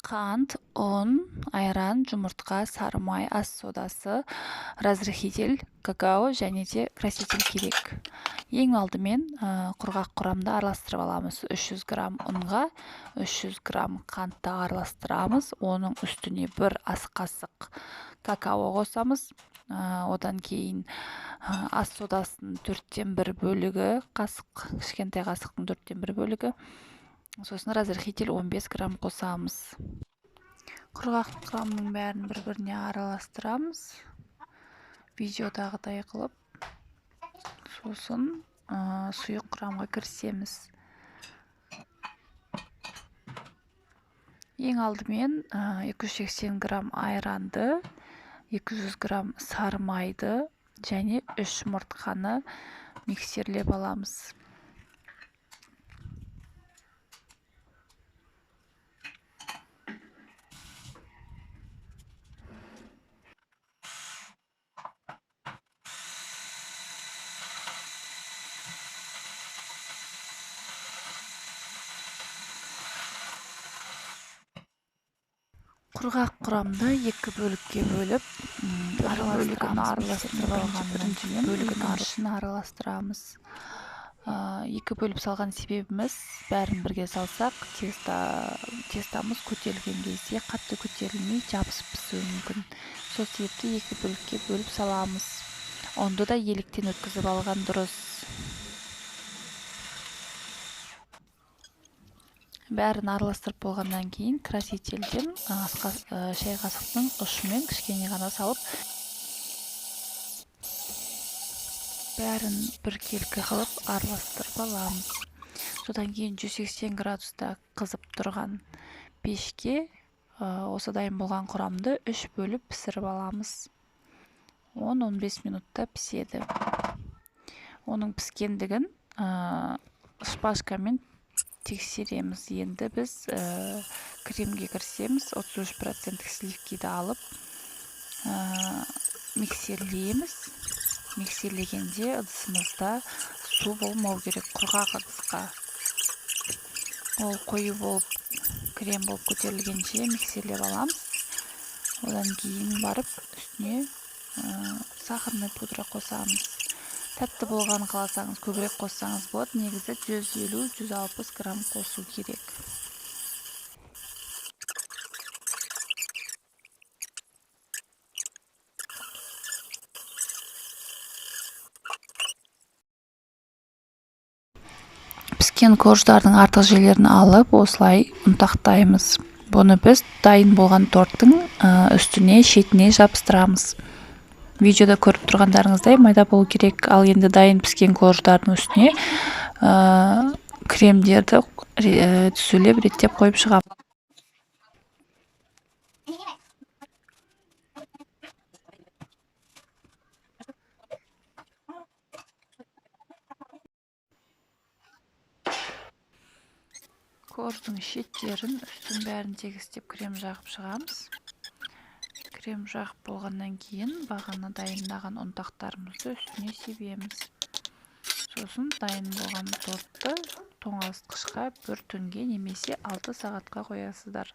Қант, ұн, айран, жұмыртқа, сары май, ас содасы, разрыхитель, какао және де краситель керек. Ең алдымен құрғақ құрамды араластырып аламыз. 300 грамм ұнға 300 грамм қантты араластырамыз. Оның үстіне 1 ас қасық какао қосамыз. Одан кейін ас содасының 1/4 бөлігі, қасық, кішкентай қасықтың 1/4 бөлігі. Сосын разрыхитель 15 грамм қосамыз. Құрғақ құрамның бәрін бір-біріне араластырамыз. Видеодағыдай қылып. Сосын сұйық құрамға кірісеміз. Ең алдымен 280 грамм айранды, 200 грамм сары майды және 3 жұмыртқаны миксерлеп аламыз. Құрғақ құрамды екі бөлікке бөліп, араластырамыз. Араластырып алғаннан кейін бөлігін араластырамыз. Екі бөліп салған себебіміз, бәрін бірге салсақ, тестамыз көтерілген кезде қатты көтерілмей жабысып пісуі мүмкін. Сол себепті екі бөлікке бөліп саламыз. Ұнды да електен өткізіп алған дұрыс. Бәрін араластырып болғаннан кейін красительден шай қасықтың ұшымен кішкене ғана салып, бәрін біркелкі қылып араластырып аламыз. Содан кейін 180 градуста қызып тұрған пешке осы дайын болған құрамды 3 бөліп пісіріп аламыз. 10-15 минутта піседі. Оның піскендігін шпажкамен тексереміз. Енді біз кремге кірісеміз. 33% сливкиді алып, миксерлейміз. Миксерлегенде ыдысымызда су болмау керек, құрғақ ыдысқа. Ол қою болып, крем болып көтерілгенше миксерлеп аламыз. Одан кейін барып үстіне сахарный пудра қосамыз. Тәтті болғанын қаласаңыз көбірек қоссаңыз болады. Негізі 150-160 грамм қосу керек. Піскен корждардың артық жерлерін алып, осылай ұнтақтаймыз. Бұны біз дайын болған торттың үстіне, шетіне жабыстырамыз. Видеода көріп тұрғандарыңыздай майда болу керек. Ал енді дайын піскен корждардың үстіне кремдерді түзулеп, реттеп қойып шығамыз. Корждың шеттерін, үстін бәрін тегістеп крем жағып шығамыз. Крем жағып болғаннан кейін бағана дайындаған ұнтақтарымызды үстіне себеміз. Сосын дайын болған тортты тоңазытқышқа бір түнге немесе 6 сағатқа қоясыздар.